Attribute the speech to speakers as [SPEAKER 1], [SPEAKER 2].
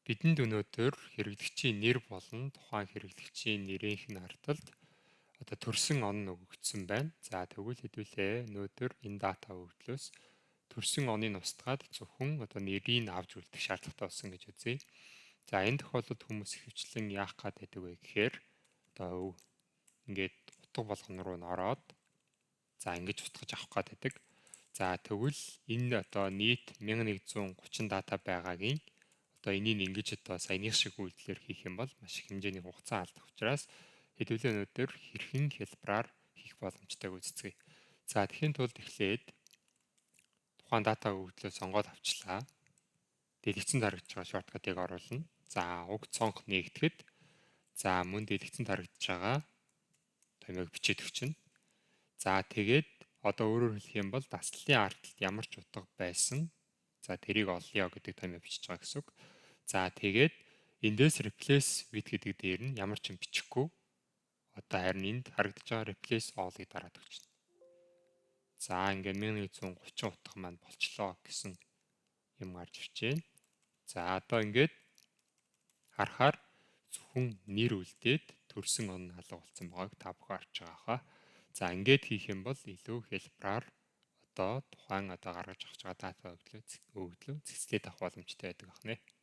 [SPEAKER 1] Бидэнд өнөөдөр хэрэглэгчийн нэр болон тухайн хэрэглэгчийн нэрийнх нь ард талд одоо төрсөн он нь өгөгдсөн байна. За, тэгвэл хэдүүлээ өнөөдөр энэ дата өгөгдлөөс төрсөн оныг устгаад зөвхөн одоо нэрийг авч үлдэх шаардлагатай болсон гэж үзье. За, энэ тохиолдолд хүмүүс ихэвчлэн яах гээд байдаг вэ гэхээр одоо ингээд утга болгон руу нь ороод, за, ингэж устгаж авах гээд байдаг. За, тэгвэл энэ одоо нийт 1130 дата байгаагийн одоо энийг ингэж одоо саяных шиг үйлдэлээр хийх юм бол маш их хэмжээний хугацаа алдах учраас хэдүүлээ өнөөдөр хэрхэн хялбараар хийх боломжтойг үздэцгээе. За, тэгэхийн тулд эхлээд тухайн дата өгөгдлөө сонгоод авчлаа. Дэлгэцэнд харагдаж байгаа shortcut-ыг оруулна. За, уг цонх нээгдэхэд, за, мөн дэлгэцэнд харагдаж байгаа томьёог бичээд өгчнө. За, тэгээд одоо өөрөөр хэлэх юм бол даслалын ард талд ямар ч утга байсан, за, тэрийг олъё гэдэг томьёо бичиж байгаа гэсэн үг. За, тэгээд эндээс replace with гэдэг дээр нь ямар ч юм бичихгүй. Одоо харин энд харагдаж байгаа replace all-ыг дараад өгчнө. За, ингээд 1130 утга маань болчлоо гэсэн юм гарч ирж байна. За, одоо ингээд харахаар зөвхөн нэр үлдээд төрсөн он нь алга болсон байгааг та бүхэн харж байгаа хаа. За, ингээд хийх юм бол илүү хялбараар одоо тухайн одоо гаргаж авч байгаа дата өгөгдлөө зэгцлээд авах боломжтой байдаг байна.